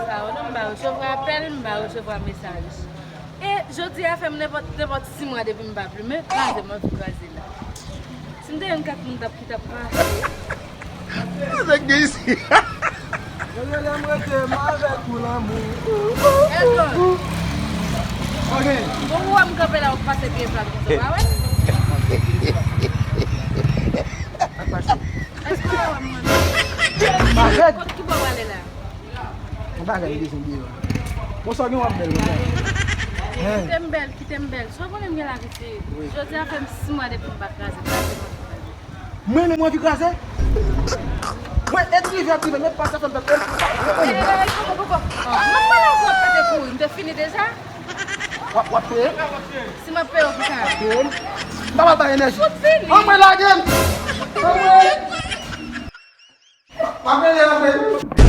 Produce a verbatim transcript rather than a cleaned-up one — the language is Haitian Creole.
Sa yo, non, m pa resevwa apèl, m pa resevwa mesaj. E jodi a fè m nenpòt, nenpòt sis mwa depi m pa plimen, kraze m anvi kraze la. Si m te jwenn kèk moun t ap ki t ap pase. Sa k gen isi? Mwen rele m rete m avèk ou lanmou. Elton. Ok. Bon, ou wè m kanpe la, ou pase pye plat konsa, pa wè? Sa k pase? Èske w wè m menm? Kot ki bò w ale la? Yon bagay bezwen deyò. Bon, sa w gen w ap bèl konsa. Kite m bèl, kite m bèl. Sa w konnen m gen lavi serye. Jodi a fè m sis mwa depi m pa kraze, kraze m anvi kraze. Mwen menm w anvi kraze? Mwen e drive ap drive, men pa sa fè m pèp. E, e, e, poko, poko. M ap pale avè w, w ap pete kouri, m te fini deja. W ap, w ap peye? Si m ap peye w pou sa. W ap peye m? M pa pral bay enèji. Fout fini. Anmwe lage m! Anmwe! M ap rele anmwe.